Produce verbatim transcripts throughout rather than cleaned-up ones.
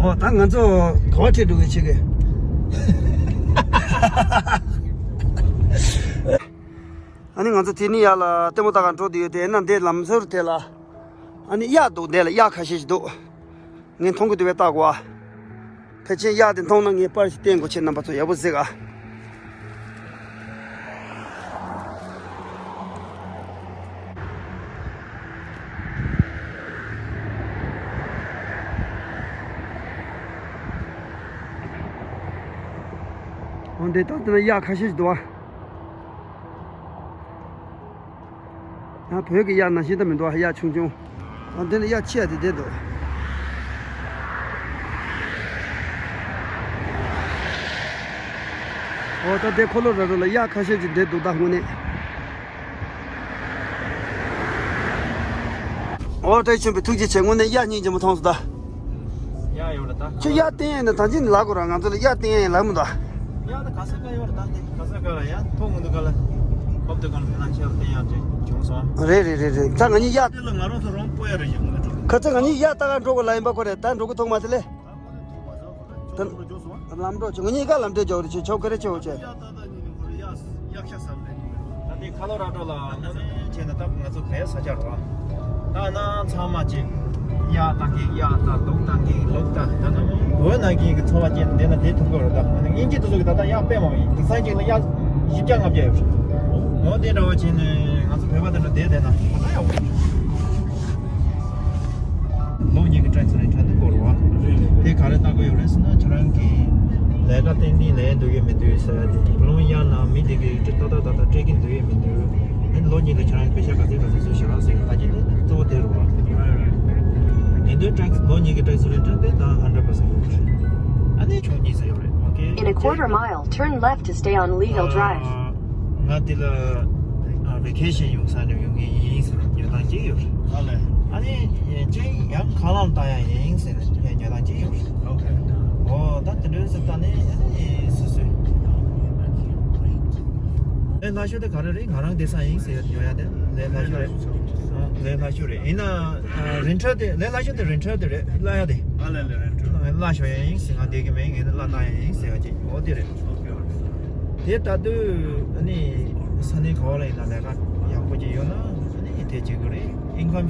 ཨོ་ད་ང་ཚོ་ག་བ་ཁྲིད་འགྲོ་གི་ཆེ་གི། ཨ་ནི་ང་ཚོ་དེ་ནི་ཡར་ལ་ལྟད་མོ་ལྟ་ག་འགྲོ་དུ་ཡོད་དེ་ན་འདི་ལམ་ཟུར་དེ་ལ་ཨ་ནི་གཡག་འདུག་འདི་ལ་གཡག་ཁ་ཤས་ཤིག་འདུག་ངས་མཐོང་གི་འདུག་བས་ལྟ་གོ། ཕལ་ཆེར་གཡག་དེ་མཐོང་ན་ངས་པར་ཞིག་བསྟན་དགོས་ཆེ་རྣམ་པ་ཚོ་ཡག་པོ་གཟིགས་ཨ། འོན་ཏེ་ད་ལྟ་ན་གཡག་ཁ་ཤས་ཤིག་འདུག་ཨ། ཡང་བོད་ཀྱི་གཡག་ནང་བཞིན་དུ་མི་འདུག་ཨ། གཡག་ཆུང་ཆུང་། ཨ་འདི་ནི་གཡག་ཆེ་ཡ་དེ་བསྡད་འདུག་ཨོ་ད་དེ་ཁོ་ལོ་ར་རོ་ལ་གཡག་ཁ་ཤས་ཅིག་བསྡད་འདུག་ད་དངོས་གནས། ཨོ་བཀྲ་ཤིས་ཆོས་འཕེལ་ཐུགས་རྗེ་ཆེ། དངོས་གནས་གཡག་སྙིང་རྗེ་མོ་མཐོང་སོང་ད། གཡག་ཡོད་རེད་ད། ཁྱོད་གཡག་བསྟན་ཡས་ན་ད་ཅི་ནས་ལབ་དགོས་ར། ང་ཚོ་ལ་གཡག་བསྟན་ཡས་ལབ་མི་འདུག་ཨ། གཡག་ད་ག་ས་ག་ཡོད་རེད་ད། དེ་ག་ས་ག་ལ་ཡང་མཐོང་མི་འདུག་ག་ལ། ཧོབ་དེ་ག་ལ་ཁྱེད་རང་ཁྱེད་རང་བསྟན་ཡག་ཅིག་བྱུང་སོང་། རེད་རེད་རེད་རེད། ད་ང་གཉིས་གཡག་དེ་ལ་ང་རང་ཚོ་རང་སྤོ་ཡ་རེད་ཞིག་ང་ཚོ། ཁ་ཚ་ང་གཉིས་གཡག་ལྟ་ག་འགྲོ་དགོས་ལ་ཡིན་པ་ཁོ་རེད། ད་འགྲོ་གི་ཐུག་མ་ཐལ་ལེ། ད་ལམ་འགྲོ་ཆུ་ང་གཉིས་ཀ་ལམ་འབྲས་འཇོག་རེ་ཆེ་ཆོག་གི་རེ་ཆེ་འོ་ཆེ། ད་ནི་ཁ་ལོ་ར་ཌོ་ལ་ང་ཚོ་བྱས་ན་ད་ང་ཚོ་བལ་ས་ཆ་རོ། ད་ན་ཚང་མ་ཅིག་གཡག་ལྟ་གི་གཡག་ལྟ་ལུག་ལྟ་གི་ལུག་ལྟ། ད་ན་བོད་ནང་གི་གི་འཚོ་བ་ཅན་འདི་ན་བསྡད་ཐུབ་ཀྱི་རེད། ད་ང་ཚོ་དབྱིན་ཇི་དེ་ཚོ་གི་ད་ལྟ་གཡག་དཔེ་མང་བ་ཡིན། དེང་སང་ཅིག་ལ་གཡག་བཞི་བརྒྱ་ལྔ་བརྒྱ་ཡོད་རེད། འོ་དེ་འདྲ་བ་བྱས་ནས་ང་ཚོ་བོད་པ་དེ་འདྲ་བསྡད་བསྡད་ན་ད་ཡག་པོ་རེད། ལོ་གཉིས་ཀྱི་ཀྲེག་སི་རིན་ཊརན་དེ་དགོས་རེད་བ། དེ་ག་རེ་ལྟ་དགོས་ཡོད་རེད་ཟེར་ན་ཁྱེད་རང་གི་ལས་ཀ་ཏན་ཏན་ལས་འདུག་ཡོད་མི་འདུག་ཟེར་ཡ་དེ། བུ་ལོན་གཡར་ན་མི་དེ་གི་ཏག་ཏག་ཏག་ཏག་སྤྲད་ཀྱི་འདུག་ཡོད་མི་འདུག་ཨ་ནི་ལོ་གཉིས་ལ་ཁྱེད་རང་གི་པེ་ཤ་ག་ཚོད་ག་ཚོད་བཟོས་བཞག་ཟེར་ཡ་ད་གཅིག་དེ་གཙོ་བོ་དེ་རེད་བ། དེ་དུས་ཀྲེག་ལོ་གཉིས་ཀྱི་ཀྲེག་སི་རིན་ཊརན་དེ་ད་ཧན་ཌེཌ་པར་སེན་ཊ་དགོས་རེད། ཨ་ནི་ཆུང་གཉིས་ཟེར་ཡོད་རེད། ཨོ་ཁེ། In a quarter mile, turn left to stay on Legal Drive. ང་འདི་ལ་ཨ་བེ་ཀེ་ཤན་ཡོང་ས་ནས་ཡོང་གི་ཡིན་ཟེར་ཉོ་སྟངས་ཅིག་ཡོད་རེད། ཨ་ལས། ཨ་ནི་ཅིག་ཡང་ཁ་ལག་བཏང་ཡ་ཡིན་ཟེར་ནས་ཉོ་སྟངས་ཅིག་ཡོད་རེད། ཨོ་ཁེ། ཨོ་ད་དེ་འདྲའི་ཟེར་ད་ནི་ཨ་ནི་སུ་སུ། ལས་སླ་ཤོས་དེ་ག་རེ་རེད། ང་རང་བསྡད་ས་ཡིན་ཟེར་ཉོ་ཡ་དེ་ལས་སླ་ཤོས་རེད། ཨ་ལས་སླ་ཤོས་རེད། ཡིན་ན་ཨ་རིན་ཊརན་དེ་ལས་སླ་ཤོས་དེ་རིན་ཊརན་དེ་རེད། གླ་ཡ་དེ། ཨ་ལས་ལས་རིན་ཊརན། གླ་ཞོ་ཡ་ཡིན་ཟེར། ང་བསྡད་ཀྱི་མེད། ངས་ནི་གླ་བཏང་ཡ་ཡིན་ཟེར་བ་ཅིག་འོ་དེ་རེད། དེ་ལྟ་དུས་ཨ་ནི་ས་གནས་ག་བ་ལ་ཡིན་ན་ལས་ཀ་ཡག་པོ་ཅིག་ཡོད་ན་ཨ་ནི་དེ་བྱེད་དགོས་རེད། ཨིན་ཀམ་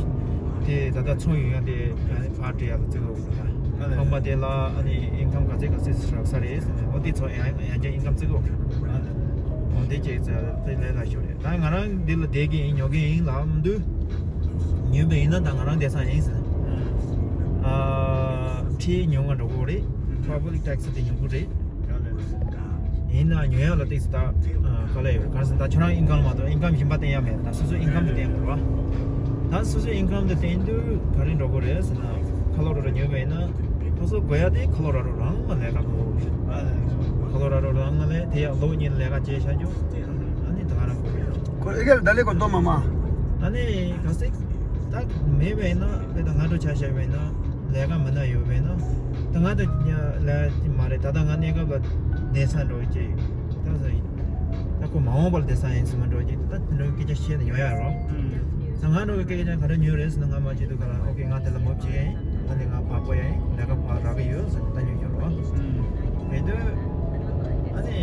དེ་ད་ལྟ་ཚོང་ཡོད་ཡ་དེ་ཨ་ནི་ཕར་སྤྲད་ཡ་ལ་བརྩི་དགོས་རེད། ཁང་པ་དེ་ལ་ཨ་ནི་ཨིན་ཀམ་ག་ཚད་ག་ཚད་རག་ས་རེད་ཟེར་ནས་འོ་དེ་ཚོ་ཡང་ཡང་བསྐྱར་ཨིན་ཀམ་བརྩི་དགོས་རེད། འོ་དེ་བྱས་ཚེ་དེ་ལས་སླ་ཤོས་རེད། ད་ང་རང་འདི་ལ་བསྡད་ཀྱི་ཡིན་ཉོ་གི་ཡིན་ལབ་དུས་ཉོས་པ་ཡིན་ན་ད་ང་རང་བསྡད་ས་ཡིན་ཟེར། ཨ་ཁྲལ་ཉུང་ང་འགྲོ་གི་རེད། པབ་ལིག་ཊེག་སི་དེ་ཉུང་གི་རེད། ཡིན་ན་ཉོ་ཡག་ལ་ཏོག་ཙམ་ད་ཨ་དཀའ་ལས་ཡོད་རེད། གང་ཟེར་ན་ད་ཁྱོད་རང་ཨིན་ཀམ་མ་གཏོགས་ཨིན་ཀམ་གཞན་པ་བསྟན་ཡག་མེད། ད་སོ་སོའི་ཨིན་ཀམ་དེ་བསྟན་དགོས་རེད་བ། ད་སོ་སོའི་ཨིན་ཀམ་དེ་བསྟན་དུས་ག་རེ་འགྲོ་གི་རེད་ཟེར་ན་ཁ་ལོ་ར་ར་ཉོས་པ་ཡིན་ན་ད་སོ་དགོས་ཡག་དེ་ཁ་ལོ་ར་ར་རང་ལ་ལས་ཀ་དགོས་རེད། ཁ་ལོ་ར་ར་རང་ལ་ལས་དེ་ཡག་ལོ་གཉིས་ལ་ལས་ཀ་བྱས་བཞག་རྒྱུ་ཨ་ནི་ད་ག་རང་དགོས་ཡོད། ཁོ་ཨི་གེ་ལ་ད་ལས་ཀ་འདོམ་མ་མ། ཨ་ནི་ག་ཟེ། ད་མེད་པས་ན་དཔེ་ད་ང་འགྲོ་ཆ་བཞག་པས་ན་ལས་ཀ་མི་སྣ་ཡོད་པས་ན་ད་ང་ད་ལས་ཀ་མ་རེད། ད་ལྟ་ང་གནས་སྐབས་ལ་བསྡད་ས་འགྲོ་ཅེས་ད་ཟེར་ཡིན། ད་ཁོ་མ་འོངས་པར་བསྡད་ས་ཡིན་ཟེར་མ་འགྲོ་ཅེས་ད་དེ་འདྲ་སྐད་ཆ་བཤད་ན་ཡོང་ཡ་རོ། ད་ང་འགྲོ་གི་སྐད་ཆ་ག་རེ་ཉོས་རེད་ཟེར་ན་ང་མ་བྱེད་དུས་ག་ལ་ཨོ་ཁེ་ང་དེ་ལ་མོ་བྱེད་ཡ་ཡིན། ད་ནི་ང་བག་པོ་ཡ་ཡིན། ལས་ཀ་བག་རག་གི་ཡོད་ཟེར་ད་ཉོས་ཡོད་རོ། མེད་དུས་ཨ་ནི་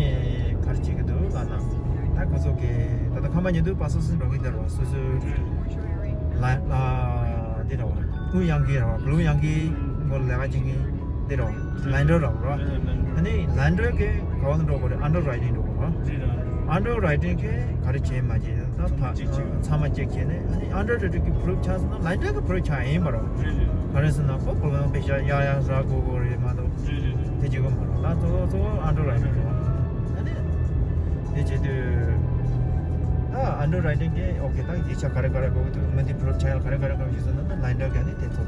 ག་རེ་བྱེད་ཀྱི་འདུག་ལབ་ན། ད་ཁོ་ཚོ་གི་ད་ལྟ་ཁང་པ་ཉོ་དུས་པ་སོ་སོ་འགྲོ་གི་འདུག་རོ། སོ་སོའི་ལ་ལ་འདི་རོ། ཀུན་ཡང་གི་རོ། བུ་ལུང་ཡང་གི་མགོ་ལ་ལས་ཀ་བྱེད་གི་འདི་རོ། ལན་ཌར་རོ་རོ། ཨ་ནི་ལན་ཌར་གི་ག་བ་ལ་འགྲོ་དགོས་རེད། ཨན་ཌར་རའི་ཊིང་འགྲོ་དགོས་རོ། ཨན་ཌར་རའི་ཊིང་གི་ག་རེ་བྱེད་མ་བྱེད་ད་ཕ་ཚང་མ་ཅེག་བྱས་ནས་ཨ་ནི་ཨན་ཌར་རའི་ཊིང་གི་པུ་རུབ་ཆགས་སོང་ན་ལན་ཌར་གི་པུ་རུབ་ཆགས་ཡིན་པ་རོ། ག་རེ་ཟེར་ན་ཁོ་ཁོ་རང་པེ་ཤ་ཡག་ཡག་རག་དགོས་དགོས་རེད་མ་གཏོགས། རེད་རེད་རེད། དེ་གཅིག་པོ་མ་རེད། ད་གཙོ་བོ་གཙོ་བོ་ཨན་ཌར་རའི་ཊིང་རེད་བ། ཨ་ནི་དེ་བྱེད་དུས་ད་ཨན་ཌར་རའི་ཊིང་གིས་ཨོ་ཁེ་ད་ཡིག་ཆ་ག་རེ་ག་རེ་དགོས་ཀྱི་འདུག་མི་འདི་པུ་རུབ་ཆགས་ཡག་ག་རེ་ག་རེ་དགོས་ཀྱི་ཟེར་ན་ད་ལན་ཌར་གིས་ཨ་ནི་དེ་ཚོ་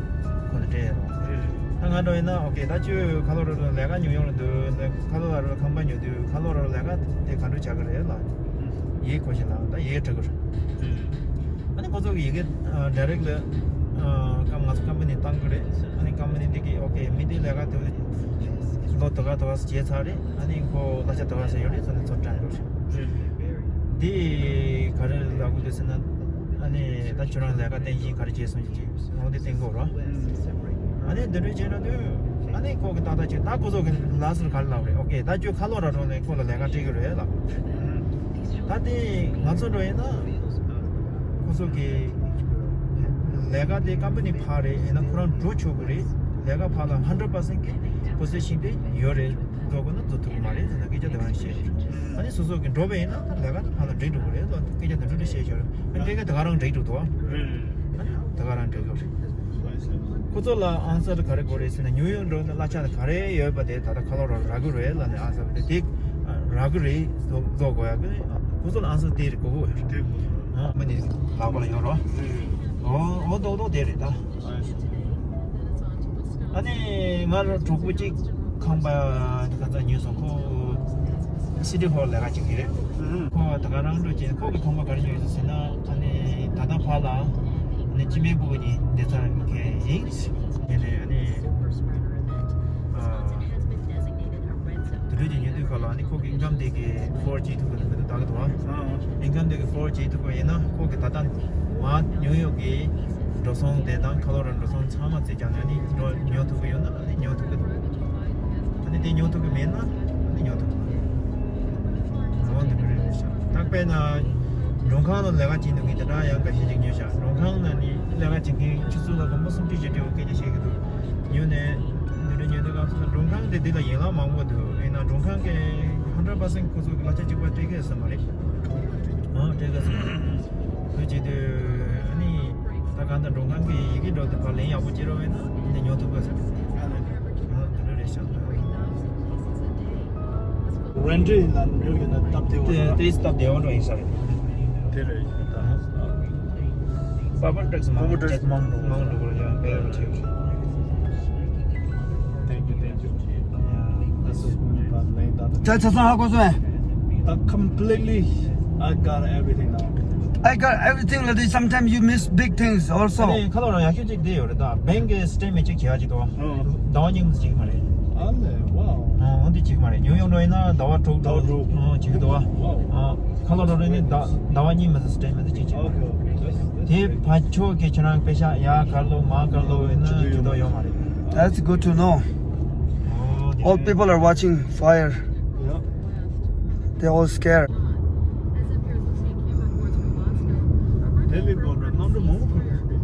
ཁོ་ན་སྤྲད་ཡོད་རེད་བ། རེད་རེད། ད་ང་འདྲ་ཡིན་ན་ཨོ་ཁེ་ད་ཁྱོད་ཁ་ལོ་ར་ར་ལས་ཀ་ཉོ་ཡོང་ལ་འདུག་ཁ་ལོ་ར་ར་ཁང་པ་ཉོ་དུས་ཁ་ལོ་ར་ར་ལས་ཀ་དེ་ག་འདྲ་བྱ་གི་རེད་ལ། ཡིག་གོ་ཞིག་ལ་ད་ཡིག་འབྲི་དགོས་རེད། ཨ་ནི་ཁོ་ཚོ་གི་ཡི་གེ་ཌའི་རེག་ལ་ཀམ་ང་ཚོ་ཀམ་པ་ནི་བཏང་གི་རེད། ཨ་ནི་ཀམ་པ་ནི་འདི་གི་ཨོ་ཁེ་མི་འདི་ལས་ཀ་དེ་ལོ་དུ་ག་དུ་ག་བྱས་ཚར་རེད། ཨ་ནི་ཁོ་གླ་ཆ་དུ་ག་ཟེར་ཡོད་རེད་ཟེར་ནས་ཚུར་དྲན་དགོས་རེད། འདི་ག་རེ་ལབ་དགོས་འདུག་ཟེར་ན་ཨ་ནི་ད་ཁྱོད་རང་ལས་ཀ་བསྟན་གྱིས་ག་རེ་བྱས་སོང་ཅིག་འོ་འདི་བསྟན་དགོས་རེད། ཨ་ནི་འདི་འདྲ་བྱས་ན་དུས་ ཨ་ནི་ཁོ་གི་ཏག་ཏག་ཅིག་ད་ཁོ་ཚོ་གི་ལ་སུ་ག་རེ་ལབ་རེད། ཨོ་ཀེ། ད་ཁྱོད་ཁ་ལོ་ར་འགྲོ་ནས་ཁོ་ལ་ལས་ཀ་སྤྲད་གི་རེད་ལབ། ད་དེ་ང་ཚོ་འགྲོ་ཡིན་ན་ཁོ་ཚོ་གི་ལས་ཀ་དེ་ཀམ་པ་ནི་ཕར་རེད། ཡིན་ན་ཁོ་རང་འགྲོ་ཆོག་གི་རེད། ལས་ཀ་ཕར་ལ་ཧན་ཌྲེཌ་པར་སེན་གི་པོ་སི་ཤན་དེ་ཡོད་རེད། འགྲོ་དགོས་ན་འགྲོ་ཐུབ་ཀྱི་མ་རེད་ཟེར་ན་སྐད་ཆ་དེ་ག་རང་བཤད་རེད། ཨ་ནི་སོ་སོ་གི་འགྲོ་བ་ཡིན་ན་ད་ལས་ཀ་དེ་ཕར་ལ་འགྲིག་འགྲོ་གི་རེད་ལབ་སྐད་ཆ་དེ་འདྲ་བཤད་ཆོག་རེད། ཨ་ནི་སྐད་ཆ་དེ་ག་རང་འགྲིག་འགྲོ་འདུག་ཨ། ཨ་ནི་དེ་ག་རང་འགྲིག་གི་རེད། ཁོ་ཚོ་ལ་ཨན་སར་ག་རེ་དགོས་རེད་ཟེར་ན། ཉུའུ་ཡོག་འགྲོ་ན་གླ་ཆ་ག་རེ་ཡོད་པ་དེ་ད་ལྟ་ཁ་ལོ་ར་རག་གི་རེད་ལབ་ནས། ཨན་སར་དེ་དེ་རག་གི་རེད། བཟོ་བཟོ་དགོས་ཡག་གི། ཁོ་ཚོ་ལ་ཨན་སར་དེ་རེད་དགོས་གི། དེ་དགོས། ཨ་མ་ནི་ལག་པ་ལ་ཡོད་རོ། ཨོ་ཨོ་ཏོག་ཏོག་དེ་རེད་ད། ཨ་ནི་ང་རང་གྲོགས་པོ་གཅིག་ཁང་པ་དེ་ག་ཚ་ཉོས་སོང་། ཁོ་སི་ཊི་ཧོལ་ལས་ཀ་བྱེད་ཀྱི་རེད། ཁོ་ད་ག་རང་འགྲོ་བྱས། ཁོ་གི་ཁང་པ་ག་རེ་ཉོས་ཡོད་ཟེར་ན། ཨ་ནི་ད་ལྟ་ཕར་ལ་ཨ་ནི་སྤྱི་མེས་ཕུ་གུ་གཉིས་བསྡད་ས་གི་ཡིན། དེ་ནས་ཨ་ནི་ཨ་དུ་རུ་གྱི་ཉེ་དུས་ཁ་ལ་ཨ་ནི་ཁོ་གི་ཨིན་ཀམ་དེ་གི་ཕོར་བྱེད་ཐུབ་ཀྱི་འདུག་མི་འདུག་ལྟ་གི་འདུག་ཨ། ཨིན་ཀམ་དེ་གི་ཕོར་བྱེད་ཐུབ་པ་ཡིན་ན་ཁོ་གི་ད་ལྟ་མ་ཉུའུ་ཡོག་གི་འགྲོ་སོང་དེ་དང་ཁ་ལོ་ར་འགྲོ་སོང་ཚང་མ་རྩིས་རྒྱག་ནས་ཨ་ནི་འགྲོ་ཉོ་ཐུབ་ཀྱི་ཡོད་ན་ཨ་ནི་ཉོ་ཐུབ་ཀྱི་འདུག་ཨ་ནི་དེ་ཉོ་ཐུབ་ཀྱི་མེད་ན་ཨ་ནི་ཉོ་ཐུབ་ཀྱི་འདུག་འོ་འདི་འདྲ་རེད་ཤག་ད་དཔེར་ན་མགྲོན་ཁང་ནང་ལས་ཀ་བྱེད་མཁན་དེ་འདྲ་ཡང་འགའ་ཤས་ཅིག་ཉོས་ཤག་མགྲོན་ཁང་ནང་ནི་ལས་ཀ་བྱེད་མཁན་ཆུ་ཚོད་ལ་སྒོར་མོ་སུམ་ཅུ་བཞི་ཅུ་སྐད་ཆ་བཤད་ཀྱི་འདུག་ཉོས་ནས་འདི་འདྲ་ཉོས་དུས་སྐབས་སུ་མགྲོན་ཁང་དེ་འདི་ལ་ཡན་ལག་མང་པོ་འདུག་ཡིན་ན་མགྲོན་ཁང་གི་ཧན་ཌྲེཌ་པར་སེན་ཁོ་ཚོ་གི་གླ་ཆ་གཅིག་པ་སྤྲད་ཀྱི་ཡོད་ས་མ་རེད། ཨང་སྤྲད་ཀྱི་ཡོད་ས་མ་རེད། དེ་བྱེད་དུས་ཨ་ནི་ད་གང་ལྟར་མགྲོན་ཁང་གི་ཡི་གེ་འགྲོ་དུས་ཕར་ལན་ཡག་པོ་བྱེད་རོགས་ཡིན་ན་འདི་ཉོ་ཐུབ་ཀྱི་ཡོད་ས་རེད། ཨང་དེ་འདྲ་རེད་ཤག་རེན་ཊལ་ལ་ཉོ་ཡོད་ན་སྟབས་བདེ་བོ་རེད། དེ་སྟབས་བདེ་བོ་འདྲ་ཡིན་ས་རེད། དེ་རེད། ཨ། པར་པར་ཊེག་སི་མང་པོ་ཊེག་སི་མང་འགྲོ་མང་འགྲོ་གི་རེད་ཡ། བེ་རུ་ཆེ། Thank you, thank you. ད་ཆ་ཚང་ཧ་གོ་སོང་ངས། ད་completely I got everything now. I got everything, like this. Sometimes you miss big things also. ཨ་ནི་ཁ་ལོ་རང་ཡག་ཤོས་གཅིག་དེ་ཡོད་རེད། ད་བེང་གི་སི་ཊེ་ཊི་མེན་ཊི་ཅིག་བྱེད་ཡག་ཅིག་འདུག་བ། ཨ། ཟླ་བ་གཉིས་མ་ཟིག་བྱེད་ཀྱི་མ་རེད། ཨ་ལེ། ཝའོ། ཨ། འོ་འདི་བྱེད་ཀྱི་མ་རེད། ཉུའུ་ཡོག་འགྲོ་ཡིན་ན་ཟླ་བ་དྲུག་ཟླ་བ་དྲུག་ཨ་བྱེད་ཀྱི་འདུག་བ། ཝའོ། ཨ། ཁ་ལོ་རང་རེད་ནི་ཟླ་ཟླ་བ་གཉིས་མ་ཟིག་སི་ཊེ་ཊི་མེན་ཊི་ཅིག་བྱེད་ཀྱི་མ་རེད། ཨོ་ཁེ། དེ་ཕར་ཕྱོགས་ཀྱི་ཁྱེད་རང་པེ་ཤག་ཡར་ག་རེ་ལོག་མར་ག་རེ་ལོག་ཡོད་ན་ཇུས་གཏོགས་ཡོད་མ་རེད། That's good to know. ཨོ་དེ་All རེད། People are watching fire. Yeah. They all scared. དེ་ལས་གོ་ན་གནམ་གྲུ་མང་པོ་འཁོར་ཡོད་རེད།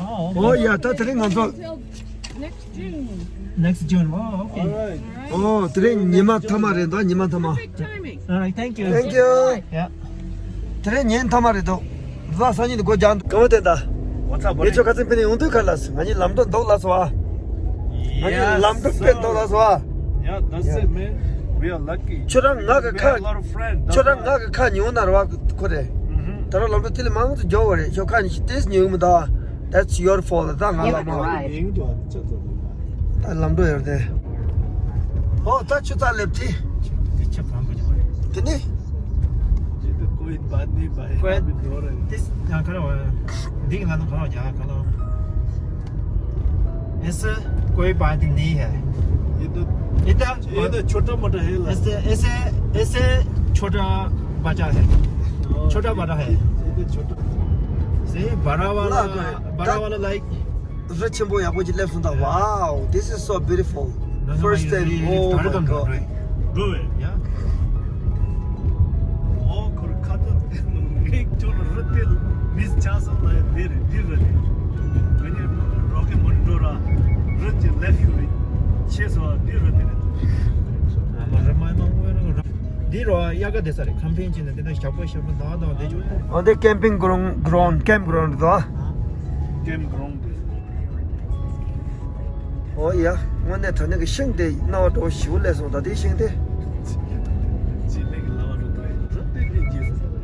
ཨོ། ཨོ་ཡ། ད་དེ་རིང་ང་ཚོ། Next June. Next June. Oh, okay. All right. ཨོ། དེ་རིང་ཉི་མ་མཐའ་མ་རེད་ད། ཉི་མ་མཐའ་མ། Perfect timing. All right, thank you. Thank you. Yeah. དེ་རིང་ཉིན་མཐའ་མ་རེད་དོ། ལ་སང་ཉིན་སྒོ་རྒྱག་འདུག་གང་བ་དེ་ད། What's up, buddy? ངས་ཁྱོད་ཁ་སང་ཕ་ནས་ཡོང་དུས་ག་ལ་སོང་། ང་གཉིས་ལམ་འགྲོ་འདུག་ལ་སོང་ཨ། ང་གཉིས་ལམ་འགྲོ་དཔེ་འདུག་ལ་སོང་ཨ། Yeah, that's it, man. We are lucky. ཁྱོད་རང་ང་གི་ཁ། We have a lot of friends. ཁྱོད་རང་ང་གི་ཁ་ཉོ་ན་ར་བ་ཁོ་རེད། ད་རང་ལམ་འགྲོ་དེ་ལས་མང་དུ་འཇོག་བ་རེད། ཁྱོད་ཁ་ཉོ་ཞིག་ཏེས་ཉོ་གི་མི་འདུག That's your fault. ད་ང་ལ་མ། ད་ལམ་འགྲོ་ཡོད་དེ། ཨོ་ད་ཆུ་ཚ་ལེབ་ཏི། དེ་ཆ་གང་ག་ཅིག་རེད། དེ་ནི། ये तो कोई बात नहीं भाई, कोई अभी दो रहे। དེ་ཡང་ཁ་ལོ། འདི་གི་ལ་ནི་ཁ་ལོ་རྒྱག་ཁ་ལོ། ऐसे कोई बात नहीं है। ये तो, ये तो, ये तो छोटा मोटा है ला। ऐसे, ऐसे, ऐसे छोटा बच्चा है। छोटा बड़ा है। ये तो छोटा। से बड़ा वाला, बड़ा वाला लाइक। རི་ཆེན་པོ་ཡག་པོ་ཅིག་སླེབས་སོང་ད། Wow, this is so beautiful. First time. Oh my God. འགྲོ་བས། ཡ། ཨོ་ཁོར་ཁ་ཐུག་ངས་ཁྱོད་ལ་རི་དེ་མིས་ཆགས་སོང་ལ་དེ་རེད་འདི་རེད། ང་གཉིས་རོ་ཀེ་མོན་འགྲོ་ར་རི་ཅི་ལེགས་ཡོད་རེད། ཆེ་སོ་འདི་རི་དེ་རེད། ཨ་མ་རི་མ་མང་པོ་ར་འདི་རོ་དབྱར་ཁ་དེ་ས་རེད། ཁམ་ཕིང་ཅི་ནས་དེ་འདྲ་ཞག་པོ་ཞག་པོ་ཟླ་བ་ཟླ་བ་དེ་ཆོག་ཨོ་དེ་ཀེམ་པིང་གྷ་རའུན་ཌི། གྷ་རའུན་ཌི། ཀེམ་གྷ་རའུན་ཌི་དེ། ཨོ་ཡ། དངོས་གནས་དྲང་གནས་ཀྱི་ཤིང་དེ་སྣང་བ་འགྲོ་ཞིའུ་ལས་སོང་ད་དེའི་ཤིང་དེ། ཅི་ལེགས་ལ་བ་རུ་དེ་རུ་དེ་ལས་རྒྱས་སོང་།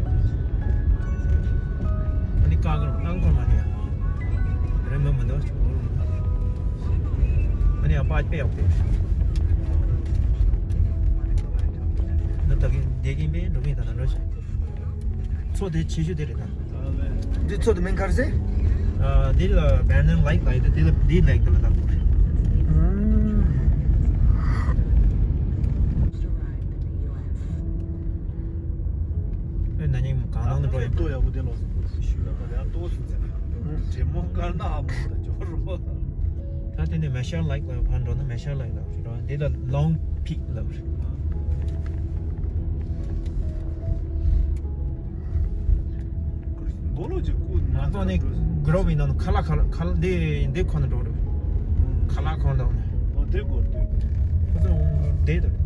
ཨ་ནི་ཀ་གར་ཨང་གོར་མ་ནི་ཡ། རེ་མ་མི་འདུག་ཨ་ནི་ཡ་པ་དཔེ་ཡག་པོ། ནུབ་ད་གིན་བསྡད་ཀྱིན་པས་འགྲོ་གིན་ད་ད་འགྲོ་ཞིག་མཚོ་དེ་ཆེ་ཤོས་དེ་རེད་ད། འདི་མཚོ་དེ་མིང་ག་རེ་ཟེར། ཨ། འདི་ལ་Banyan Lake ལབ་ཡོད་དེ། འདི་ལ་འདི་ལེག་དེ་ལ་ལབ་དགོས་རེད། ཨུམ། ཨེ་ན་ནིང་གང་ལང་དུ་འགྲོ་ཡོད། ལྟོ་ཡག་པོ་དེ་ལོག་སོང་ཞུས་ལ་ད་ཡང་ལྟོ་སོང་ཟེར་ན། བྲེ་མོ་དཀར་ནག་ཧ་མོ་ད་ཅོ། ད་དེ་ནས་མེ་ཤར་ལེག་ལ་ཕར་འགྲོ་ན་མེ་ཤར་ལེག་ལ་རེད་བ། འདི་ལ་ལོང་པིག་ལ་རེད། རྡོ་ལོ་ཅིག་ཁུ་ང་ཚོ་ནི་གུ་རོབ་ཡིན་ན་ཁ་ལག་ཁ་ལག་ཁ་ལག་འདི་འདི་ཁོ་ན་འགྲོ་རེད། ཁ་ལག་ཁོ་ན་འགྲོ་ནས། ཨོ་དེ་གོ་དེ། ཁོ་ཚོ་འདི་དང་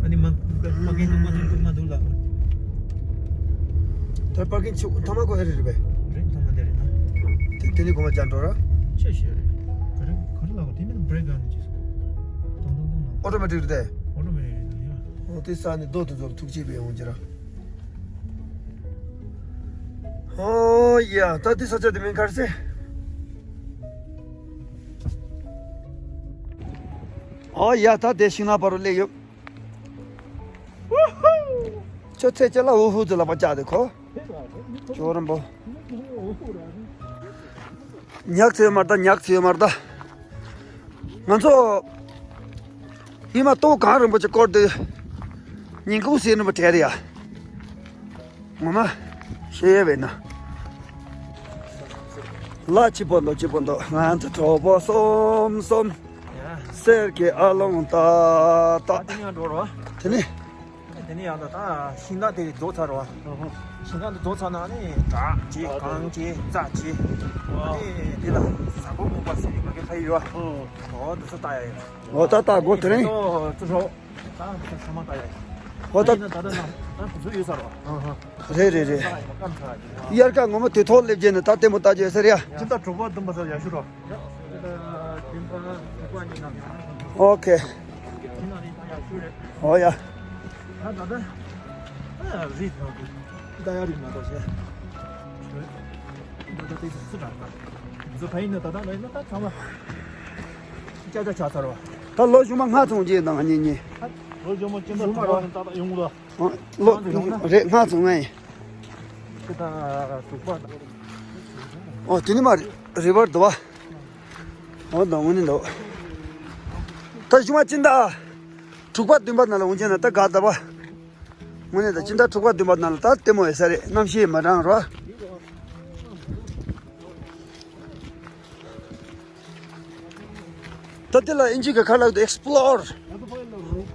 ཨ་ནི་མ་པ་ཀིང་ནང་མ་ཐུག་ཐུག་མ་འདུག་ལ། ད་པ་ཀིང་ཆུ་ཐ་མ་ཁོ་ཨེ་རེད་རེད་པས། རེད་ཐ་མ་འདི་རེད་ན། དེ་དེ་ནི་གོ་མ་ཅང་འགྲོ་ར། ཆེ་ཤོས་རེད། ག་རེ་ག་རེ་ལ་གོ་དེ་མིན་བྷི་རེག་ག་ནི་ཅི་སོ། ཏོང་ཏོང་ཏོང་ལ། ཨོ་ཏོ་མེ་ཊིག་རེད་དེ། ཨོ་ཏོ་མེ་ཊིག་རེད་ད་ཡ། ཨོ་དེ་ས་ནི་རྡོ་དེ་ཚོར་ཐུག་ཅེས་པའི་འོང་ཅི་ར། ཨོ་ཡ་ད་འདི་ས་ཆ་དེ་མིང་ག་རེ་ཟེར། ཨོ་ཡ་ད་དེ་ཤིང་ནགས་བར་རུ་སླེབས་ཡོད། ཁྱོད་ཚེ་ཅི་ལ་འུ་ཧུ་ཙི་ལ་པ་བཅག་དེ་ཁོ། ཇོ་རིན་པོ། ཉག་ཚེ་མར་ད་ཉག་ཚེ་མར་ད། ང་ཚོ་ཧི་མ་ཏོག་གངས་རིན་པོ་ཆེ་སྐོར་དུ་ཉིན་གུང་ཟས་ནུབ་བྲལ་ཡ། ངོ་མ་ཤེས་ཡས་བས་ན། ལ་ཅི་པོ་འདོ་ཅི་པོ་འདོ་ང་ཚོ་གྲོགས་པོ་གསུམ་གསུམ་ཡ། གསེར་གྱི་ཨ་ལོང་ཏག་ཏག་ད་དེ་ནས་འགྲོ་རོགས། དེ་ནས། དེ་ནས་ཡང་ད་ད་ཤིང་ནགས་དེ་རྫོགས་ཚར་རོ། ཤིང་ནགས་དེ་རྫོགས་ཚར་ན་ནི་བྲག་ཅིག་གངས་ཅིག་རྩྭ་ཅིག་ཨ་ནི་དེ་ལ་ཟ་སྒོ་སྒོ་པ་ཟེར་ཡོད་མ་གི་ཕ་ཡུལ་བ། ཨོ་དེ་ཚོ་ལྟ་ཡ་ཡོད། ཨོ་ད་ལྟ་སྒོ་དེ་རིང་། ཨོ་ཚུ་རོ། ད་ཚུ་ཚང་མ་ལྟ་ཡ་ཡོད། ཨོ་ད། ད་ད་ད་ད་དེ་ཚོ་ཡོད་ས་རོ། རེད་རེད་རེད། དབྱར་ཁ་ངོ་མ་དུས་ཐོག་སླེབས་རྗེས་ནས་ད་ལྟད་མོ་ལྟ་རྒྱུ་ཡོད་ས་རེད་ཡ། སྤྱི་ཟླ་དྲུག་པ་བདུན་པ་ཚོ་ཡག་ཤོས་རོ། ཨོ་ཁེ། ཨོ་ཡ། ད་ལོ་གཞུག་མ་སྔ་ཚོང་རྒྱུ་དང་གཉིས་གཉིས། ལོ་གཞུག་མ་ཅི་འདྲ་ཡོང་གི་ལ། ལོ་རེད་སྔ་ཚོང་ངས། ཨོ་དེ་ནི་མ་རེད་པར་འདུག་བ། འོ་འདུག་དངོས་གནས་འདུག་ད་གཞུག་མ་སྤྱི་ཟླ་དྲུག་པ་བདུན་པ་ནང་ལ་འོང་ཆེན་ན་ད་དགའ་ད་བ། དངོས་གནས་ད་སྤྱི་ཟླ་དྲུག་པ་བདུན་པ་ནང་ལ་ད་ལྟད་མོ་ཡོད་ས་རེད། གནམ་གཤིས་མ་གྲང་རོ། ད་དེ་ལ་ཨིན་ཇི་གི་ཁ་ལག་ཏུ་explore,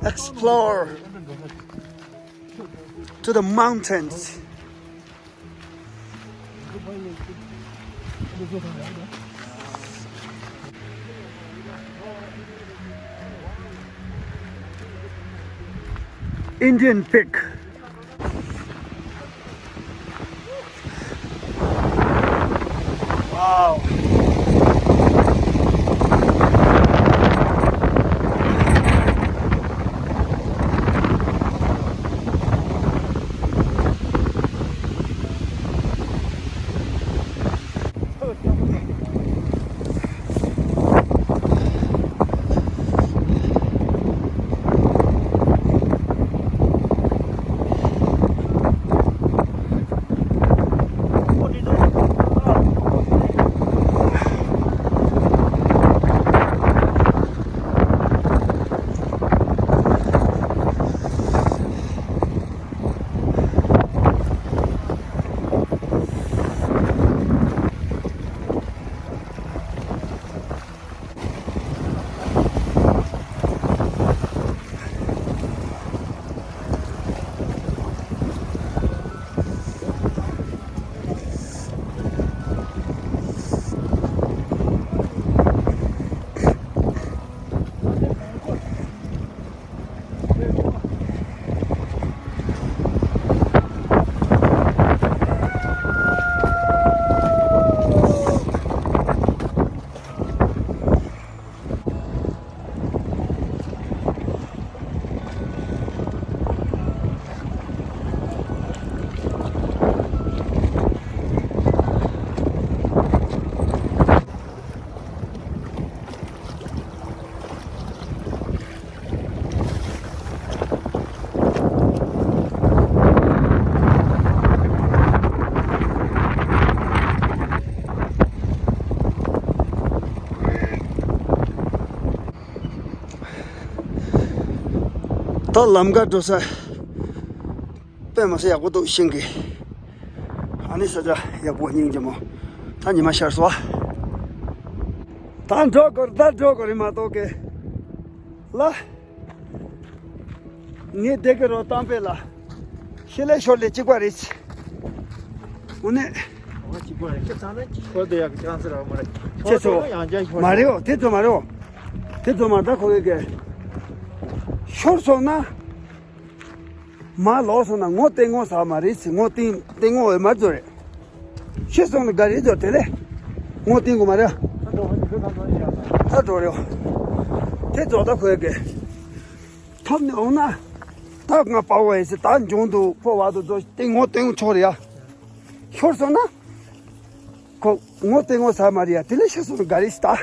explore to the mountains. Indian pig. Wow. ད་ལམ་ཁ་འགྲོ་ས་དཔེ་མི་སྲིད་ཡག་པོ་འདུག་ཤིང་གི། ཨ་ནི་ས་ཆ་ཡག་པོ་སྙིང་རྗེ་མོ། ད་ཉི་མ་ཤར་སོང་བ། ད་འགྲོ་དགོས་རེད། ད་འགྲོ་དགོས་རེད་མ་གཏོགས་ཀི། ལ། ངས་བསྡད་ཀྱི་རོ་གཏམ་དཔེ་ལ། ཤི་ལེ་ཤོར་ལེ་གཅིག་པ་རེད། འོ་ནས། ཨོ་གཅིག་པ་རེད། ཁྱེད་ཚང་ན་ཤོར་བསྡད་ཡག་གི་ཅང་སི་རག་མ་རེད། ཁྱེད་ཚོ། ཡང་བསྐྱར་ཤོར། མ་རེད་འོ། དེ་ཚོ་མ་རེད་འོ། དེ་ཚོ་མ་རེད། ད་ཁོ་གི་གི། ཤོར་སོང་ན། མ་ལོག་སོང་ན་ངོ་བསྟན་ངོ་ཟ་མ་རེད་ཟེར། ངོ་བསྟན་བསྟན་ངོ་འོས་མ་རྫོ་རེད། ཤི་སོང་ན་དགའ་རེད་རྫོ་དེ་ལས། ངོ་བསྟན་དགོས་མ་རེད། ད་འགྲོ་རེད། དེ་རྫོ་ད་ཁོས་གི། ཐོབ་ནས་འོང་ན། ད་ང་པ་བ་ཡིན་ཟེར། ད་འབྱུང་དུ་ཕོ་བ་དུ་རྫོ་བསྟན་ངོ་བསྟན་ངོ་ཆོག་རེད་ཡ། ཤོར་སོང་ན། ཁོ་ངོ་བསྟན་ངོ་ཟ་མ་རེད་ཡ། དེ་ལས་ཤི་སོང་ན་དགའ་རེད་ཟེར་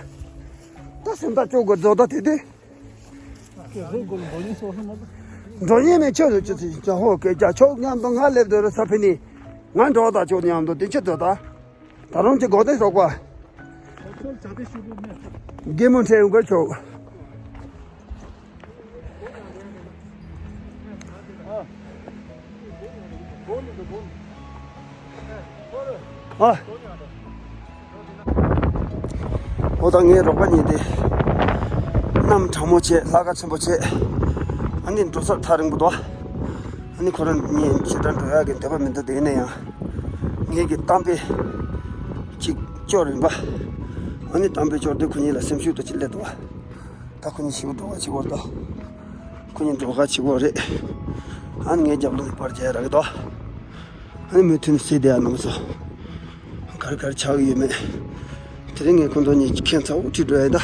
ད། ད་སེམས་ཐག་གཅོད་དགོས་རྫོ་ད་དེ་དུས། འགྲོ་ཉེན་མེད། ཆོས་སུ་ཅི་ཚེ་ཅ་ཧོ་སྐད་ཆ་ཆོག་མཉམ་དུ་ང་སླེབས་དུས་རུ་ས་ཕི་ནི། ང་འགྲོ་ད་ཆོག་མཉམ་དུ་དེ་ཆི་དོ་ད། ད་རུང་ཅི་གོ་དེ་སོག་པ། རྒན་མོ་འཕྲད་ཡོང་གི་ཆོག་ཨ། འོ་ད་ངའི་རོགས་པ་གཉིས་དེ། གནམ་གྲང་མོ་བྱས། ལྷ་ཁ་ཆེན་པོ་བྱས། ཨ་ནི་འགྲོ་སར་ཐག་རིང་པོ་འདུག་ཨ་ནི་ཁོ་རང་གཉིས་ཞེ་དྲག་འགྲོ་ཡག་གི་འདོད་པ་མི་འདུག་དེ་ཡིན་ན་ཡང་། ངེད་ཀྱི་གཏམ་དཔེ་གཅིག་སྐྱོར་ཡིན་པ། ཨ་ནི་གཏམ་དཔེ་སྐྱོར་དུས་ཁོ་གཉིས་ལ་སེམས་ཤུགས་དང་ཅིག་སླེབས་འདུག་ད་ཁོ་གཉིས་ཞིབ་འགྲོ་ག་བྱེད་དགོས་རེད་དོ། ཁོ་གཉིས་འགྲོ་ག་བྱེད་དགོས་རེད། ཨ་ནི་ངའི་རྒྱབ་ལོགས་ནས་པར་རྒྱག་རག་གི་འདུག་ཨ་ནི་མུ་མཐུད་ནས་གཟིགས་བསྡད་ཡ་རྣམ་པ་ཚོ། ག་རེ་ག་རེ་ཆགས་ཀྱི་ཡོད་མེད། དེ་རིང་ངས་ཁོང་ཚོ་གཉིས་ཁྱད་མཚར་པོ་ཁྲིད་འགྲོ་ཡ་ཡིན་ད།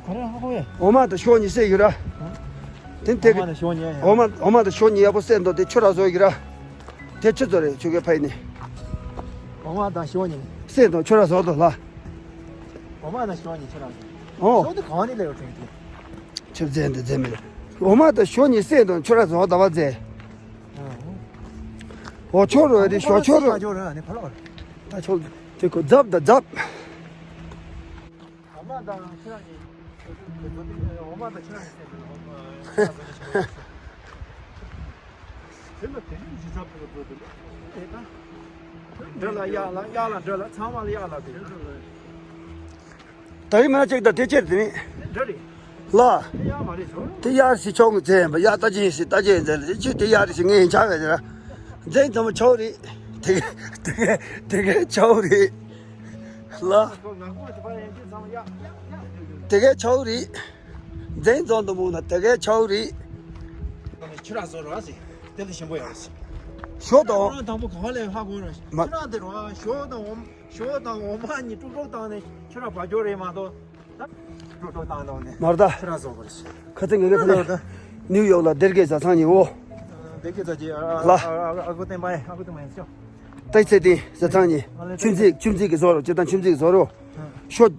ག་རེ་ཧ་གོ་ཡ། འོ་མ་དང་ཞོ་གཉིས་བསད་ཡོད་ར། དེ་དེ། འོ་མ་དང་ཞོ་གཉིས་ཡ། འོ་མ་འོ་མ་དང་ཞོ་གཉིས་ཡག་པོ་བསད་འདུག་དེ་ཁྱོད་ར་བཟོ་ཡོད་ར། དེ་ཁྱོད་ཚོ་རེད། ཁྱོད་ཀྱི་ཕ་ཡི་ནི། འོ་མ་དང་ཞོ་གཉིས། བསད་འདུག་ཁྱོད་ར་བཟོ་འདུག་ལ། འོ་མ་དང་ཞོ་གཉིས་ཁྱོད་ར་བཟོ། ཨོ། ཞོ་དེ་གང་ནས་སླེབས་ཡོད་དྲན་གི། ཁྱོད་བཙན་དེ་བཙན་མེད། འོ་མ་དང་ཞོ་གཉིས་བསད་འདུག་ཁྱོད་ར་བཟོ་ད་བ་བཙན། འོ་ཆོ་རོ་རེད། ཞོ་ཆོ་རོ། ད་ཆོ་དེ་ཁོ་རྫབ་ད་རྫབ། འོ་མ་དང་ཁྱེད་རང་གཉིས། འོ་མ་དང་ཁྱེད་རང་གཉིས་བསད་འདུག་འོ་མ་དེ་ལ་དེ་ནི་ཇི་ཙམ་ཕུལ་བ་བཟོ་དེ་ལ། འདྲ་ལ་གཡག་ལ་གཡག་ལ་འདྲ་ལ་ཚང་མ་ལ་གཡག་ལ་དེ། ད་རིང་མ་གཅིག་དང་དེ་ཕྱིར་དེ་ནི། འདྲ་རེད། ལ། དེ་གཡག་མ་རེད་ཟེར། དེ་གཡག་ཞིག་ཆོག་ངུ་ཚེ་ཡིན་པ། གཡག་ལྟ་ཅི་ཡིན་ཞིག་ལྟ་ཅི་ཡིན་ཚེ་ལ་ཅི་དེ་གཡག་རེད་ཞིག་ངས་ཡིན་ཆགས་བས་ཟེར། འཛིན་ཙམ་ཆོག་རེད། དེ་ག་དེ་ག་དེ་ག་ཆོག་རེད། ལ། དེ་ག་ཆོག་རེད། འཛིན་ཙམ་དུ་མུག་ན་དེ་ག་ཆོག་རེད། ཁྱོད་རང་བཟོ་རོགས་ཟེར། དེ་ལ་ཞིམ་པོ་ཡོད་ཟེར། ཞོ་དང་། ཁོ་རང་དང་པོ་ག་བ་ལས་ཧ་གོ་ར། མ། ཁྱོད་རང་དེ་རོ་ཞོ་དང་འོ་མ། ཞོ་དང་འོ་མ་གཉིས་དཀྲུག་དཀྲུག་བཏང་ནས་ཁྱོད་རང་བ་འཇོག་རེད་མ་གཏོགས། ད་དཀྲུག་དཀྲུག་བཏང་བཏང་ནས་མར་ད། ཁྱོད་རང་བཟོ་དགོས་རེད། ཁ་ཚ་ངེས་ངེས་ཕ་ནས་ནིའུ་ཡོག་ལ་སྡེར་ཁའི་བཟའ་ཚང་ཉིན་འོ། སྡེར་ཁའི་བཟའ་ཅི། ལ། ཨ་ཁུ་བསྟན་པ་ཡིན། ཨ་ཁུ་བསྟན་པ་ཡིན་ཤོག་ཏའི་ཚེ་ཏི་བཟའ་ཚང་ཉིན་ཆུ་འཛིག་ཆུ་འཛིག་གི་བཟོ་རོ། ཅི་དང་ཆུ་འཛིག་གི་བཟོ་རོ། ཤོ། ཨ།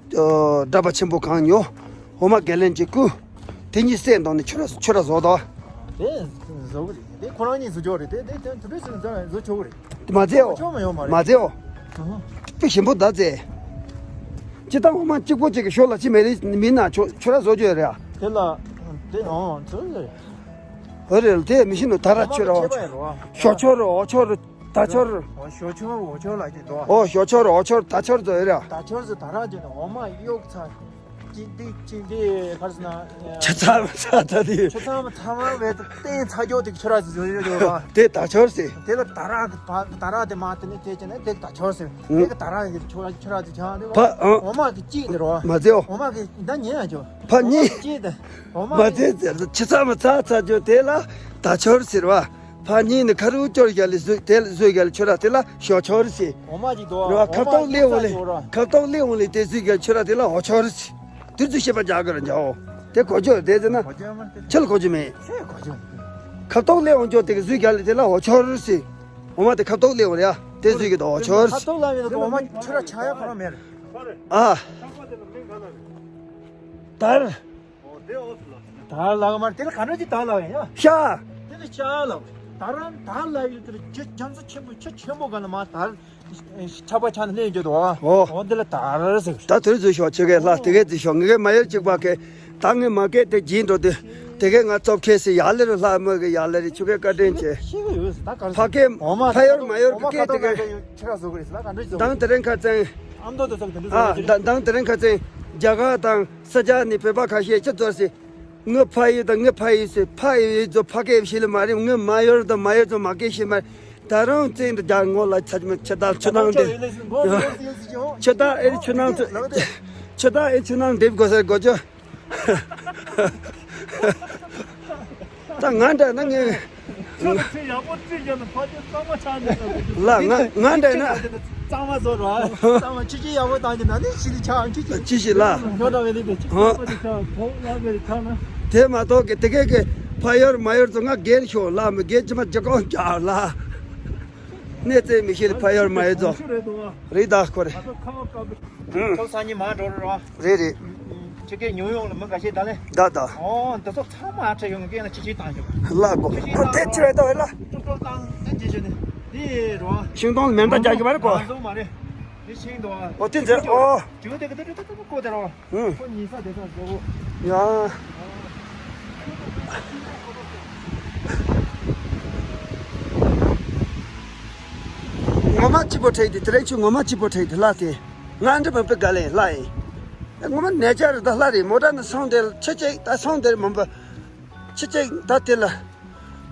འདྲ་པ་ཆེན་པོ་གང་ཉོ། འོ་མ་ག་ལན་གཅིག་བསྐུ། དེ་གཉིས་བསད་འདུག་ནི་ཁྱོད་ར་ཁྱོད་ར་བཟོ་དོ། དེ་བཟོ་གི་རེད། དེ་ཁོ་རང་གཉིས་བཟོ་ཆོག་རེད། དེ་དེ་དེ་དུས་ཚོད་བཟོ་ཆོག་མ་ཡོང་མ་རེད། མ་བཟོ་ཆོག་མ་ཡོང་མ་རེད། མ་བཟོ། ཨ་ཧ། དཔེ་ཞིམ་པོ་ད་བཟོ། ཅི་ལྟར་འོ་མ་གཅིག་པོ་གཅིག་གི་ཤོ་ལ་ཅི་མེད་རེད་མིན་ན་ཁྱོད་ཁྱོད་ར་བཟོ་ཆོག་རེད་ཨ། དེ་ལ་དེ་ཨང་ཚོད་རེད། ཨོ་རེད་དེ་མི་ཤེས་ནོ་ད་ར་ཁྱོད་ར་འོ་ཆོག་ཤོ་ཆོག་རོ་འོ་ཆོག་རོ། ད་ཆོར། ཨོ་ཞོ་ཆོར་འོ་ཆོར་ལ་ཅི་འདུག་ཨོ་ཞོ་ཆོར་འོ་ཆོར་ད་ཆོར་ཟོ་ཡོད་ར། ད་ཆོར་ཟོ་ད་ར་ཅི་འདུག་འོ་མ་གཡུག་ཚ། ཅིག་ཏིག་ཅིག་ཏིག་གར་སོང་ན། ཆུ་ཚང་མ་ཚ་ཚ་དེ། ཆུ་ཚང་མ་ཚ་མ་བས་ཏེ་ཚ་རྒྱོ་དེ་ཆོ་ར་ཟོ་ཡོད་ར། དེ་ད་ཆོར་ཟེ། དེ་ལ་ད་ར་གི་ད་ར་དེ་མ་དེ་ནི་དེ་ཅི་ནི་དེ་ད་ཆོར་ཟེ། དེ་གི་ད་ར་གི་ཆོ་ཆོ་ར་དེ་ཆང་དེ། ཕ་ཨང་། འོ་མ་གི་ཅིག་དེ་རོ། མ་ཟེ་འོ། འོ་མ་གི་ད་ཉེ་ཡ་ཆོ། ཕ་གཉིས། ཅིག་དེ། འོ་མ་མ་གི་ཟེ་ཆུ་ཚང་མ་ཚ་ཚ་རྒྱོ་དེ་ལ་ད་ཆོར་ཟེར་བ། ཕ་གཉིས་ནི་ཁ་རུ་སྐྱོར་རྒྱ་ལི་ཟུ་དེ་ལ་ཟུ་རྒྱ་ལི་ཆོ་ར་དེ་ལ་ཞོ་ཆོ་རི་སི། འོ་མ་ཅིག་དོ། ར་ཁབ་ཏོག་ལེ་འོང་ལེ། ཁབ་ཏོག་ལེ་འོང་ལེ་དེ་ཟུ་རྒྱ་ལི་ཆོ་ར་དེ་ལ་འོ་ཆོ་རི་སི། དེ་ཚོ་ཤེས་པ་རྒྱག་གི་ར་འཇའ་འོ། དེ་གོ་ཆོ་དེ་ཟེར་ན། ཁྱེད་ལ་གོ་ཆོ་མེད། ཁྱེད་གོ་ཆོ། ཁབ་ཏོག་ལེ་འོང་ཆོ་དེ་གི་ཟུ་རྒྱ་ལི་དེ་ལ་འོ་ཆོ་རི་སི། འོ་མ་དེ་ཁབ་ཏོག་ལེ་འོང་རེ་ཡ། དེ་ཟུ་གི་དོ་འོ་ཆོ་རི་སི། ཁབ་ཏོག་ལ་མེད་དོ་འོ་མ་ཆོ་ར་ཆ་ཡ་ཁོ་ར་མེད་རེད། ཨ། དར། ད་ལག་མར་དེ་ལ་ག་འདྲ་ཅིག་ད་ལག་ཡ། ཤ། དེ་ལ་ཤ་ལག་ད་རང་ད་ལག་ཡོད་དེ་ལ་ཇེ་རྒྱ་མཚོ་ཆེན་པོ་ཆུ་ཆེན་པོ་ག་ལ་མ་དར། ཆག་པ་ཆག་ནས་སླེབས་འགྱོ་དོ། ཨོ། འོ་འདི་ལ་དར་ཟེར། ད་དུར་འཛུལ་ཤོག་ཆུ་གའི་ལྷ་དེ་གའི་འཛུལ་ཤོག་ངེད་གའི་མ་ཡོད་གཅིག་པ་གའི། ད་ངས་མ་སྐད་དེ་བགྱིས་འགྲོ་དུས། དེ་གའི་ང་ཙོབ་ཁེ་སི་ཡག་ལེ་རུ་ལྷ་མོ་གི་ཡག་ལེ་རི་ཆུ་གའི་བཀའ་དྲིན་ཆེ། ཤེས་གི་ཡོད་ད་གར། ཕ་གའི་འོ་མ་ཕ་ཡོར་མ་ཡོར་གི་སྐད་དེ་གའི། ཆུ་ར་བཟོ་གི་རེད་ད་ག་འདྲ་བཟོ། དང་དེ་རིང་ཁ་ཚན། ཨ་མདོ་དེ་ཚོ་དེ་འདྲ་ཨ་ཟེར་ད་དང་དེ་རིང་ཁ་སང་རྒྱ་གར་དང་ས་ཆ་ནས་བོད་པ་ཁ་ཤས་ཅི་ཚོར་སི། ངའི་ཕ་ཡུལ་དང་ངའི་ཕ་ཡུལ་སི་ཕ་ཡུལ་ཚོ་ཕ་སྐད་ཤེས་ལེ་མ་རེད། ངའི་མ་ཡུལ་དང་མ་ཡུལ་ཚོ་མ་སྐད་ཤེས་མ་རེད། ད་རུང་བཙན་དུ་རྒྱ་ངོ་ལ་ཆ་མི་ཆ་ད་ཆུ་ནང་དེ་ཆུ་ད་ཨེ་ཆུ་ནང་དེ་ཆུ་ད་ཨེ་ཆུ་ནང་འདེབས་དགོས་ཟེར་དགོས་ཆུ། ད་ང་འདྲ་ན་ངས། ཁྱོད་ཚེ་ཡག་པོ་བཀྲིས་བྱས་ན་ཕ་ཆོས་གཙང་མ་ཆགས་འདུག་ལ་ང་ང་འདྲ་ན། གཙང་མ་བཟོ་ར། གཙང་མ་ཆུ་ཆུ་ཡག་པོ་བཏང་གི་ན་ནི་ཤི་ལི་ཆགས་ཁྱི་ཆི། ཅི་ཞིག་ལ། ཉོ་འདྲ་བའི་ལི་དེ་ཆུ་ཧོ། གཙང་མ་དེ་ཆགས་ཐོག་ལ་བའི་ཆགས་ན། དེ་མ་གཏོགས་ཀྱི་དེ་གས་ཀྱི་ཕ་ཡུལ་མ་ཡུལ་ཚོ་ང་སྒེར་ཤོག་ལ་མི་སྒེར་ཅི་མ་ཅི་གང་རྒྱག་ལ། གནས་ཚེ་མི་ཤེས་ཕ་ཡུལ་མ་ཡུལ་ཚོ། རེད་ད་ཁོ་རེད། ཨུ། ཁྱོད་སང་ཉིན་མར་འགྲོ་རོགས། རེད་རེད། ཁྱེད་ཀྱིས་ཉོ་ཡོང་ལ་མི་འགའ་ཤས་ད་ལེ། ད་ད། ཨོ་འདི་ཚོ་ཚང་མ་ཨ་ཁྲ་ཡོང་གི་ན་ཅི་ཅི་བཏང་ཞོག་ལ་གོ་ཁོ་དེ་ཆེ་བས་ད་བས་ལ། ཀྲོག་ཀྲོག་བཏང་ད་ཅི་ཅི་ནི། འདི་རོ། ཤིང་སྡོང་མེ་མདའ་རྒྱག་གི་མ་རེད་གོ་ང་ཚོ་མ་རེད། འདི་ཤིང་སྡོང་ཨ། ཨོ་དེ་འཛེར་ཨོ། ཇུ་དེ་གི་དེ་དེ་དེ་ཀོ་དེ་རོ། ཧུང་། ཁོ་ཉིས་ས་དེ་ས་ཟེར་གོ་ཡ། ངོ་མ་སྐྱིད་པོ་ཁྲིད་དེ་དེ་རིང་ཆུ་ངོ་མ་སྐྱིད་པོ་ཁྲིད་དེ་ལ་དེ། ང་འདྲི་མི་དཔེ་དགའ་ལེ་ལ་ཡིན། ངོ་མ་ནས་ཆ་རེ་ད་ལྷ་རེ་མོ་ཊ་ནི་སོང་དེ་ཆུ་ཅིག་ད་སོང་དེ་མོན་པ། ཆུ་ཅིག་ད་དེ་ལ།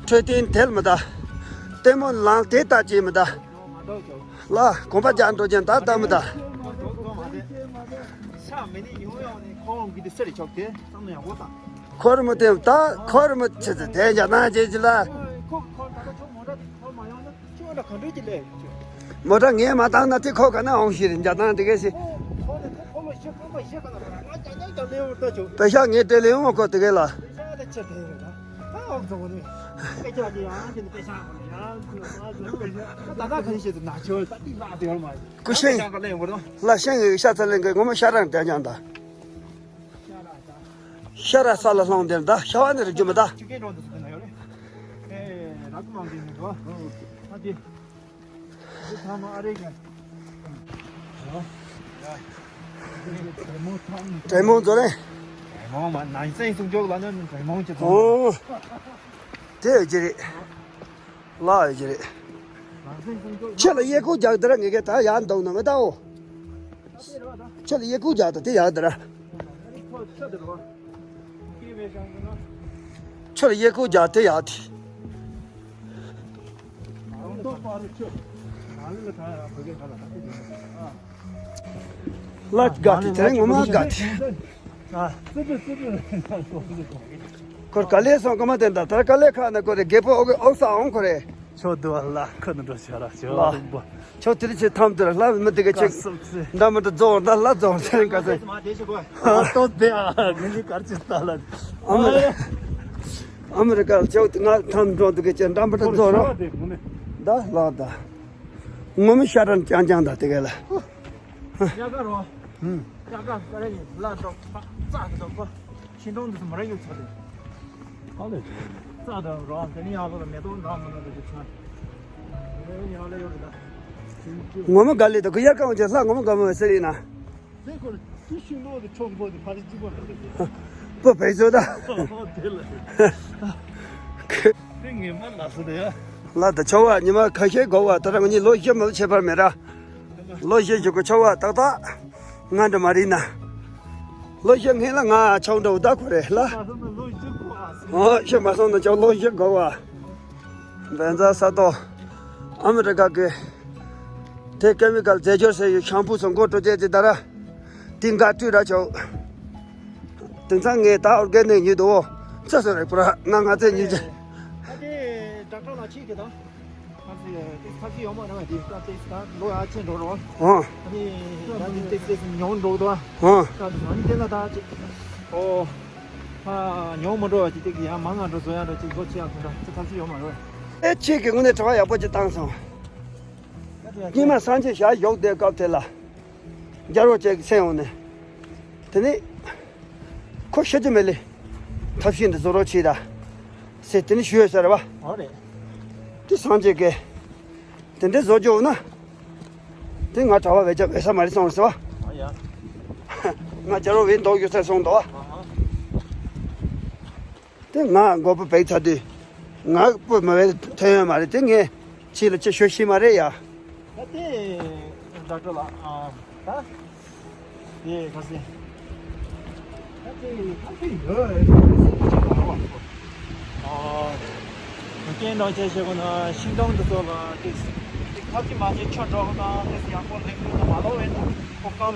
འཕྲོད་བསྟེན་དེལ་མི་ད། ལྟད་མོ་ལང་དེ་ད་ཅེས་མི་ད། ལ་གོམ་པ་རྒྱག་འགྲོ་ཅན་ད་ད་མི་ད། ཤ་མི་ནི་ཡོང་ཡོང་ནི་ཁོང་གི་དེ་སེར་ཆོག་དེ་བསམ་ན་ཡག་པོ་ད། ཁོར་མི་དེ་ད་ཁོར་མི་ཆེ་ཚེ་དེ་རྒྱ་ནག་ཅེས་ཅི་ལ། ཁོ་ཁོ་ད་ད་ཆོག་མོ་ད་དེ་ཁོ་མ་ཡོང་ན། ཁྱོད་ལ་ག་འདྲ་ཅིག་ལས། མོ་ཊ་ངས་མ་བཏང་ན་དེ་ཁོ་ག་ན་འོང་ཤེས་རེད་འཇའ་ཐང་དེ་གས་སི། ཁོ་ཁོ་ལ་ཤེས་ཁོ་མ་ཤེས་ག་ན་ང་ཅག་ཅག་ཀྱང་ལེའུ་ལྟ་ཆོག་པེ་ཤག་ངས་དེ་ལེའུ་ངོ་ཁོ་དེ་གས་ལ། པེ་ཤག་ལ་ཆེ་དེ་རེད་ད། ཨ་འོག་ཚོ་ནི། པེ་ཤག་ལ་ཡང་ཅི་ནི་པེ་ཤག་ལ་ཡང་ཅི་ནི་མ་ཟེར་པེ་ཤག་ད་ད་ག་ནི་ཤེས་དུ་ན་ཆོག་ད་ཏི་ལ་དེ་ཡོད་མ་རེད། ཀུ་ཤེ། ད་ད་ལེ་ཡོང་གོ་ད། ལ་ཤེང་གི་ཤ་ཚ་ལེན་གི་ངོ་མ་ཤ་རང་དེ་ཀྱང་ད། ཤ་ར་ས་ལ་ལྷུང་དེར་ད་ཤ་བ་ནི་རི་རྒྱུ་མི་ད། ཆུ་རྐྱེན་གྲོང་དུ་སུ་ན་ཡོད་རེད། ཨེ་ར་ཀུ་མང་དེ་ནི་འགྲོ། ཨ་དེ། དེ་ཐ་མ་ཨ་རེ་ག་དྲེ་མོང་ཚོ་རེད། དྲེ་མོང་མ་ནང་སེང་སུང་ཅོག་ལ་ནི་དྲེ་མོང་ཅི་ཚོ། ཨོ། དེ་ཡོད་ཀྱི་རེད། ལ་ཡོད་ཀྱི་རེད། ནང་སེང་སུང་ཅོག་ཁྱེད་ལ་གཡས་སྐོར་རྒྱག་དེ་ར་ངེད་ཀས་ད་ཡར་འདུག་ན་མི་ལྟའོ། ཁྱོད་ལ་གཡས་སྐོར་རྒྱག་དང་དེ་ཡག་དེ་ར། ཁྱོད་ལ་གཡས་སྐོར་རྒྱག་དེ་ཡག་དེ། ལ་དགའ་དེ་དེ་རིང་ངོ་མ་དགའ་དེ། ཁོར་དཀའ་ལས་སོང་ཀ་མ་དེ་འདྲ་ད་དཀའ་ལས་ཁག་ན་ཁོ་རེ་རྒད་པོ་ཨོ་གི་ཨོག་ས་ཨོང་ཁོ་རེ། ཆོ་འདུག་ལ་ཁོ་ནི་འགྲོ་ཆོ་ར་ཆོ་ལ་ལུག་པོ། ཆོ་དེ་རིང་ཆེ་ཐམ་དེ་ར་ལྷ་མི་དེ་ག་ཆེ། ཀ་སུབ་སི། འདྲ་མི་འདྲ་རྫོགས་འདྲ་ལ་རྫོགས་ཟེར་ག་ཟེར། ཨ་ཏོ་དེ་ཨ་ངི་གར་ཅི་ལྟ་ལ། ཨ་མི་རི་ཨ་མི་རི་ཀ་ལ་ཆོ་ང་ཐམ་འགྲོ་དུ་ག་ཆེ་འདྲ་མི་འདྲ་རྫོགས་ར། ད་ལ་ད། ངོ་མི་ཤ་རན་ཅང་ཅང་ད་དེ་ག་ལ། ཡ་ག་རོ། ཡ་ག་ག་རེ་ཡིན་ལ་འགྲོ་ཙག་གི་འདུག་གོ་ཤིང་སྡོང་འདི་ཚོ་མ་ར་ཡོད་ཚོ་དེ། ཨ་ལེ། ཙག་དང་རོ་དེ་ནི་ཡག་པོ་ལ་མེ་ཏོག་འདྲ་མ་འདྲ་དེ་ཚོ། དེ་ནི་ཡག་ལ་ཡོད་རེད་ད། ངོ་མ་ག་ལེ་ད་གུ་ཡ་གང་ཅེ་ལྷ་ངོ་མ་ག་མ་བས་ཟེར་ཡིན་ན། དེ་ཁོ་ལ་ཅི་ཤིང་ལོ་དེ་ཆོག་གི་པོ་དེ་ཕ་རི་གཅིག་པོ་རེད་དེ། པོ་བས་ཚོ་ད། ཨོ་དེ་ལ། དེ་ངེས་མ་ལ་སོ་དེ་ཡ། ལ་ད་ཆོ་བ་ཉི་མ་ཁ་ཤས་གོ་བ་ད་རང་ཉིད་ལོ་བཞི་མ་ཁྱད་པར་མེད་ར། ལོ་བཞི་བཞུགས་གི་ཆོ་བ་ཏག་ཏག་ང་འདྲ་མ་རེད་ན། ལོ་བཞི་སྔོན་ལ་ང་ཆོག་འགྲོ་ད་ཁོ་རེད་ལ། ཨོ་ཤི་མ་སོང་ན་ཆོག་ལོ་བཞི་འགོར་བ། བན་ཛ་ས་ཏོ། ཨ་མི་རི་ཀ་གི། དེ་ཀེ་མི་ཀལ་རྫས་སྦྱོར་ཟེར་ཡོད་ཤམ་པུ་སོང་མགོ་བཀྲུ་རྒྱས་ཀྱི་ད་ར། དེ་འགའ་བཀྲུས་ར་ཆོག་དེང་སང་ངས་ད་ཨོར་གན་ནས་ཉོས་འདུག་ཨོ། ཚེ་སོ་རེ་པུ་ར་ན་ང་ཚེ་ཉོས་ཀྱི། ཨ་དེ་ཌོག་ཊར་ལ་ཆིག་གི་ད། ཁ་སི་ཁ་སི་ཡོང་མ་རེད་པ། དེ་ད་ཏེ་ད་ལོ་ཡ་ཆེན་འགྲོ་རོགས། ཨོ། ཨ་ནི་ད་ནི་ཏེ་ཏེ་ཉོང་འགྲོ་དོ། ཨོ། ད་ནི་དེ་ལ་ད་ཅིག་ཨོ། ཨ་ཉོང་མ་འགྲོ་བ་ཅིག་ཏེ་གི་ཡང་མང་ང་འགྲོ་བཟོ་ཡ་འགྲོ་ཅིག་ལོ་ཆེ་ཡ་ཁུ་འདྲ་ཅིག་ཁ་སི་ཡོང་མ་རེད། ཨེ་ཁྱེད་ཀྱི་དངོས་གནས་དྲི་བ་ཡག་པོ་ཅིག་བཏང་སོང་། སྔོན་མ་སངས་རྒྱས་ཞལ་བཞུགས་དེ་སྐབས་དེ་ལ། རྒྱལ་བ་ཅིག་གི་སེམས་འོང་ནས། དེ་ནི། ཁོ་ཤི་རྒྱུ་མེད་ལེ། ཐབས་ཤེས་འདི་བཟོ་རོགས་བྱེད་ད། ཟེར་དེ་ནི་ཞུས་ཡོད་ས་རེད་བ། ཨོ་རེད། དེ་སངས་རྒྱས་ཀྱིས། དེ་འདྲའི་བཟོ་རྒྱུ་འོང་ན། དེ་ང་གྲྭ་པ་བས་ཀྱང་བས་ས་མ་རེད་སོང་ཟེར་བ། ཨ་ཡ། ང་རྒྱལ་བ་བས་མདོག་ཡོད་ས་སོང་འདུག་བ། ཨ་ཧ། དེ་ང་མགོ་པོ་བེག་ཚ་དུས། ང་པོ་མ་བས་ཐོན་ཡོད་མ་རེད་དེ་ངས་ཁྱེད་ལ་ཅི་ཤོད་ཤེས་མ་རེད་ཡ། ད་དེ་ཌོག་ཊར་ལགས་ཨ། ཡེ་ཁ་སེ། ཨ་ཏི་ཁ་ཏི་ཡོད་རེད། ཨ་ཀེན་ནོ་ཅེ་ཤེ་གོ་ན་ཤིང་སྡོང་འདི་ཚོ་ལ་ཏི་ཏི་ཁ་ཏི་མ་ཅེ་ཆོ་འགྲོ་གོ་ན་ཏི་ཡག་པོ་ལེགས་འགྲོ་ན་མ་ལོ་བས་ན་ཁོ་ཀམ་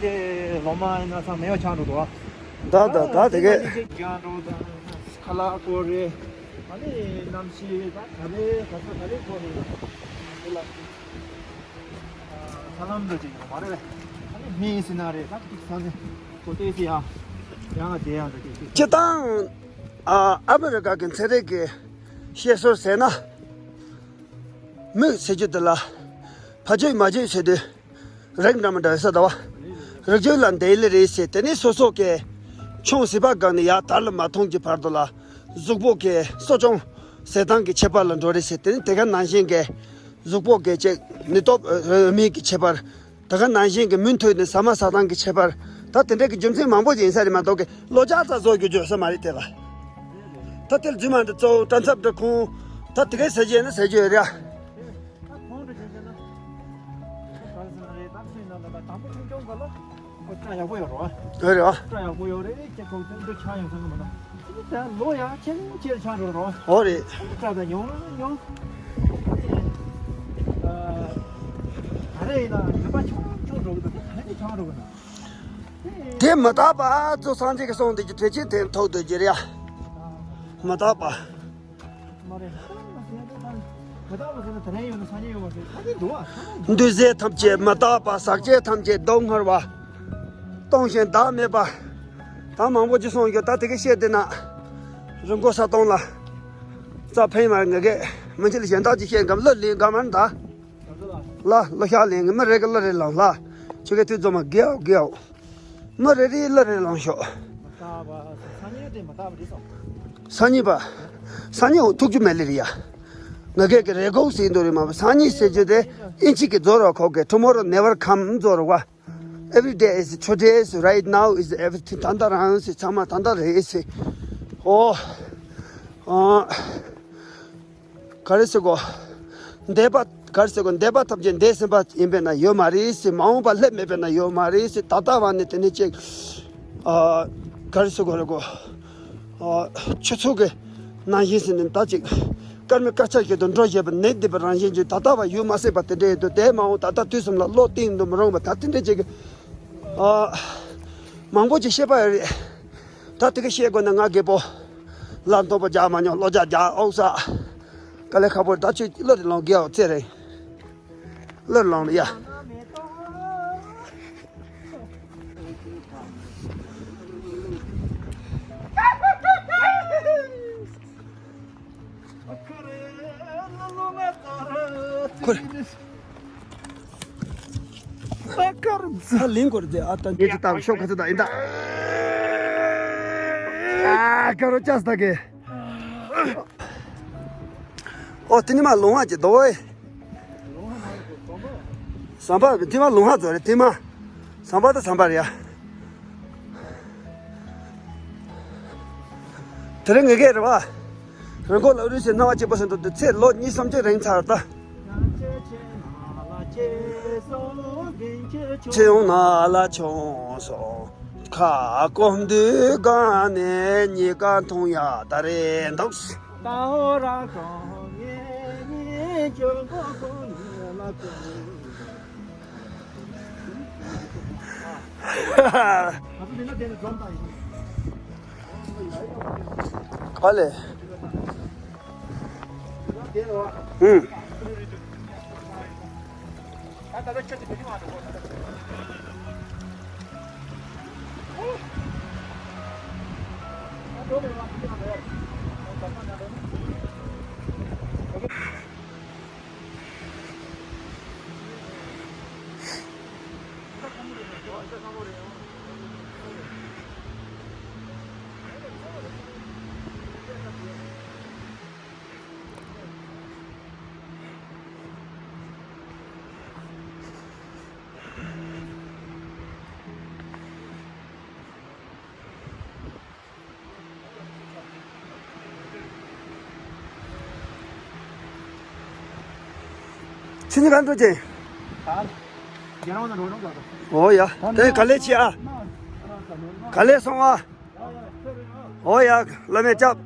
ཏི་ལོ་མ་ཡིན་ན་ས་མེ་བ་ཆགས་འགྲོ་འདུག་ཨ། ད་ད་ད་དེ་གས། ཁ་ལག་སྐོར་རེད། ཨ་ནི་གནམ་གཤིས་ད་ག་རེ་ག་ས་ག་རེ་སྐོར་རེད། དེ་ལ་ས་ལམ་འདྲ་ཅིག་ཡོད་མ་རེད། ཨ་ནི་མི་ཡིན་ཟེར་ན་རེད། ད་ཅིག་ས་ནས་གོ་ལྟོས་སི་ཡ་ཡང་ང་དེ་ཡང་འདྲ་ཅིག་ཅིག་སྤྱིར་བཏང་ཨ་ཨ་མི་རི་ཀ་གི་ཚན་རིག་གི་བཤད་སྲོལ་ཟེར་ན། མིག་ཟེར་རྒྱུ་དེ་ལ་ཕ་ཆོས་མ་ཆོས་ཟེར་དུས། རིགས་འདྲ་མི་འདྲ་ཡོད་ས་ད་བ། རིགས་རྒྱུད་ལ་འདི་ལེ་རེད་ཟེར། དེ་ནས་སོ་སོ་གི་ཆུང་ཟིག་པ་སྒང་ནས་ཡར་དར་ལ་མ་ཐོན་གྱི་བར་དུ་ལ་གཟུགས་པོ་གི་གསོ་སྐྱོང་ཟེར་སྟངས་ཀྱི་ཁྱད་པར་ལ་འགྲོ་རེད་ཟེར། དེ་ནས་དེ་ག་ནང་བཞིན་གྱི་གཟུགས་པོ་གི་ཅིག་ནུས་སྟོབས་འོས་མིན་གྱི་ཁྱད་པར། དེ་ག་ནང་བཞིན་གྱི་མུ་མཐུད་ནས་ཟ་མ་ཟ་སྟངས་ཀྱི་ཁྱད་པར། ད་དེ་འདྲ་གི་རྒྱུ་མཚན་མང་པོ་ཅིག་ཡིན་ས་རེད་མ་གཏོགས་ཀྱི་ལོ་ལྕགས་རྩ་བཟོ་རྒྱུ་བརྗོད་ས་མ་རེད་དེ་ལ། ད་དེ་ལ་རྫུན་མ་འདི་གཙོ་བོ་སྐྲ་འཚབ་འདྲ་ཁུང་། ད་དེ་གའི་ཟ་རྒྱུ་ཡིན་ན་ཟ་རྒྱུ་ཡོད་རེད་ཨ། ད་ཁོང་དུ་ཆེན་ཆེན་ན། ཁོ་ག་རེ་ཟེར་ན་རེད། ད་ཚོད་ན་ད་དང་པོ་ཆུང་ཆུང་ག་ལ། ཁོ་སྐྲ་ཡག་པོ་ཡོད་རོ། ཡོད་རེད་བ། སྐྲ་ཡག་པོ་ཡོད་རེད། ཁྱེད་ཁོང་ཚོ་འདུ་ཆགས་ཡོང་ས་གི་མ་ན། ད་ལོ་ཡ་ཆེན་ཆེར་ཆགས་འགྲོ་རོ། འོ་རེད། སྐྲ་ད་ཉུང་ཉུང་། ད་རེས་ཡིན་ན་ཡོད་པ་ཆུང་ཆུང་འགྲོ་གི་འདུག་ད་ནི་ཆགས་འགྲོ་གི་ན། དེ་མི་རྟག་པ་གཙོ་སངས་རྒྱས་ཀྱི་གསུང་དེ་གི་གྲོས་ཆོད་དེ་ཐོག་ཏུ་གྱུར་ཡ། མི་རྟག་པ། མ་རེད། མི་རྟག་པ་ཟེར་ན་དེ་རིང་ཡོད་ན་སང་ཉིན་ཡོད་མ་རེད། ད་ནི་འདུག་ཨ། འདུས་བྱས་ཐམས་ཅད་མི་རྟག་པ། ཟག་བཅས་ཐམས་ཅད་སྡུག་བསྔལ་བ། སྟོང་ཞིང་བདག་མེད་པ། ད་མང་པོ་ཅིག་གསུངས་ཡོད། ད་དེ་ག་བཤད་དེ་ན། རི་མགོ་ས་སྟོང་ལ། རྩ་ཕན་མ་ང་གས་མི་ཆེ་ལ་གཞན་དག་ཅིག་བཤད་གམ་ལ་ལེན་གམ་མ་ད། ལ་ལོ་ཤག་ལེན་གི་མི་རེ་གི་ལ་རེ་ལང་ལ། ཁྱོད་ག་དུས་ཚོད་མ་དགེའོ་དགེའོ། མི་རེ་རེ་ལ་རེ་ལང་ཤོག་མི་རྟག་པ། སང་ཉིན་དེ་མི་རྟག་པ་རེད་སོང་། སང་ཉིན་པ། སང་ཉིན་འོ་ཐུག་རྒྱུ་མེད་ལེ་རེད་ཡ། ང་གས་གི་རེ་གོ་ཟིན་འདུག་རེད་མ་པ། སང་ཉིན་ཟེར་རྒྱུ་དེ་ཨིན་ཇི་གི་རྫོ་རོ་ཁོག་གི Tomorrow never come རྫོ་རོ་བ། Every day is today is right now is everything ད་ལྟ་རང་ཟེར། ཚང་མ་ད་ལྟ་རེད་ཟེར། ཨོ། ཨ། ག་རེ་ཟེར་གོ། འདས་པ་ག་རེ་ཟེར་གོ། འདས་པ་ཐམས་ཅད་འདས་ཟིན་པ་ཡིན་པས་ན་ཡོད་མ་རེད་ཟེར། མ་འོངས་པ་སླེབས་མེད་པས་ན་ཡོད་མ་རེད་ཟེར། ད་ལྟ་བ་ནི་དེ་ནས་ཅིག་ཨ། ག་རེ་ཟེར་གོ་རེད་གོ། ཨ། ཆུ་ཚོད་ཀྱི་ནང་བཞིན་ཟེར་ནས་ད་ཅིག་སྐར་མའི་དཀར་ཆ་བཞིན་དུ་འགྲོ་བཞིན་པ་ནད་འདི་པའི་རང་བཞིན་གྱི་ད་ལྟ་བ་ཡོད་མ་སྲིད་པ་དེ་འདྲ་ཡོད་དུས། དེ་མ་འོངས་ད་ལྟ་དུས་གསུམ་ལ་བློ་གཏིང་དུ་མི་རུང་བ་ད་དེ་འདྲ་ཅིག་ཨ། མང་པོ་ཅིག་བཤད་པ་ཡོད་རེད། ད་དེ་ག་བཤད་དགོས་ན་ང་རྒད་པོ། ལ་མཐོ་པོ་རྒྱག་མ་མྱོང་། ལོ་རྒྱག་རྒྱག་ཨོག་ས། དཀའ་ལས་ཁག་པོ། ད་ཆོས་བློ་རེ་ལོང་རྒྱག་ཚེ་རེད། བློ་རེ་ལོང་ལ་ཡ། ཁོ་རེ། ཨ་ཀར་ཛ་ལིང་གོར་ཛེ་ཨ་ཏ་ཉེ་ཅི་ཏང་ཤོག་ཁ་ཚ་ད་ཡིན་ད། ཨ་ཀ་རོ་ཅས་ད་གེ། ཨོ་དེ་ནི་མ་ལོང་བ་ཅི་དོ་ཨེ། ཟམ་པ་དེ་མ་ལོང་བ་ཛོ་རེ་དེ་མ། ཟམ་པ་ད་ཟམ་པ་རེ་ཡ། དེ་རིང་ངེད་ཀྱི་རེ་བ། རི་མགོ་ལ་རུས་སེ་སྣང་བ་གཅིག་པོ་ཟིན་འགྲོ་དུས་ཚེ་ལོ་གཉིས་གསུམ་ཅིག་རིང་ཚར་ད། ཆེ་ཡོང་ན་ལ་ཆུང་སོང་། ཁ་སྐོམ་དུས་གང་ནས་གཉིས་ཀ་འཐུང་ཡག་ད་རེད་འདུག་ད་འོ་ར་གང་ངས་ཉེ་ཁྱོད་མགོ་ཁོང་ལ་ཁོང་། ག་ལེ། ཧུམ། ཁྱེད་གཉིས་གང་འགྲོ་ཅེས། ཨོ་ཡ། དེ་ག་ལེ་ཆེ་ཨ། ག་ལེ་སོང་ཨ། ཨོ་ཡ། བླ་མས་སྐྱབས།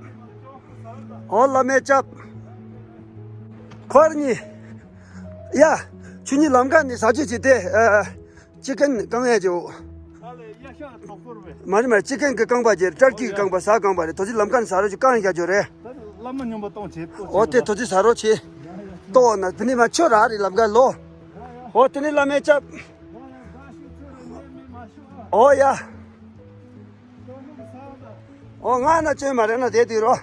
ཨོ་བླ་མས་སྐྱབས། ཁོ་ར་གཉིས། ཡ། ཆུ་གཉིས་ལམ་ཁ་ནས་ཟ་ཆུ་ཅི་དེ། ཨ། ཅི་ཀན་རྐང་ཡ་ཇོ། མ་རེད་མ་རེད། ཅི་ཀན་གི་རྐང་པ་ཅེ་ཏར་ཀི་གི་རྐང་པ་ཟ་རྐང་པ་རེད། དོ་ཅི་ལམ་ཁ་ནས་ཟ་རོ་ཅི་རྐང་ཡ་ཇོ་རེད། ཨོ་དེ་དོ་ཅི་ཟ་རོ་ཆེ། ཏོ་ན་དེ་ནི་མ་ཆོ་ར་རེད་ལམ་ཁ་ལོ། ཨོ་དེ་ནི་བླ་མས་སྐྱབས། ཨོ་ཡ། ཨོ་ང་ན་བཅོས་མ་རེད་ན་དེ་དུས་རོ།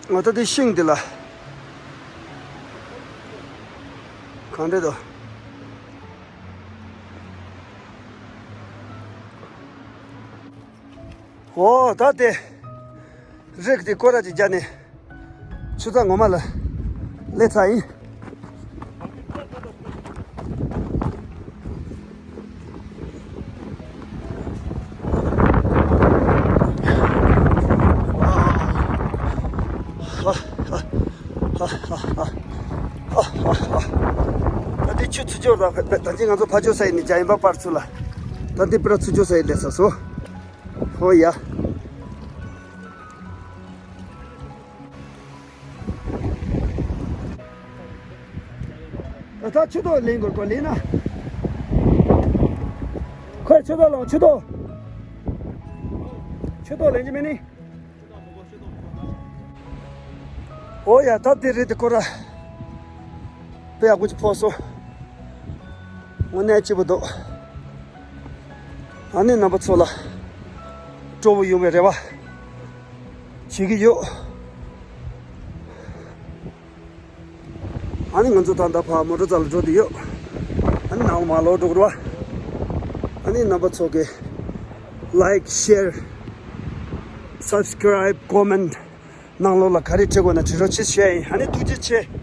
ང་ད་དེ་ཤིང་དེ་ལ། གང་འདྲེ་དོ། ཨོ་ད་དེ། རིགས་དེ་སྐོར་ར་ཅིག་བརྒྱབ་ནས། ཆུ་ཚ་ངོ་མ་ལ་སླེབས་ཚར་ཡིན། ད་འདི་ཆུ་ཚུར་ཕྱོགས་དང་ད་ཅི་ང་ཚོ་ཕ་ཆོས་ས་ཡིན་ནི་ཇ་ཡིན་པ་པར་ཚུར་ལ། ད་འདི་པུ་ར་ཚུར་ཕྱོགས་ས་ཡིན་ལས་ས་སོ། ཧོ་ཡ། ད་ཆུ་ཏོ་ལེན་དགོས་གོ་ལེན་ན། ཁོས་ཆུ་ཏོ་ལོང་ཆུ་ཏོ། ཆུ་ཏོ་ལེན་གྱི་མེད་ནི། ཨོ་ཡ་ད་དེ་རེད་དེ་ཁོ་ར། དཔེ་ཡག་པོ་ཅིག་ཕོག་སོང་། དངོས་གནས་སྐྱིད་པོ་འདུག་ཨ་ནི་རྣམ་པ་ཚོ་ལ་སྤྲོ་བོ་ཡོང་བའི་རེ་བ་བྱེད་ཀྱི་ཡོད། ཨ་ནི་ང་ཚོ་ད་ལྟ་ཕར་མོ་ཊ་རྩ་ལ་འགྲོ་བསྡད་ཡོད། ཨ་ནི་ནང་ལ་མར་ལོག་འགྲོ་དགོས་རེད་བ། ཨ་ནི་རྣམ་པ་ཚོ་གི་like, share, subscribe, comment གནང་ལོག་ལ་ག་རེ་བྲིས་དགོས་ན་བྲིས་རོགས་བྱེད་ཞུ་ཡ་ཡིན། ཨ་ནི་ཐུགས་རྗེ་ཆེ།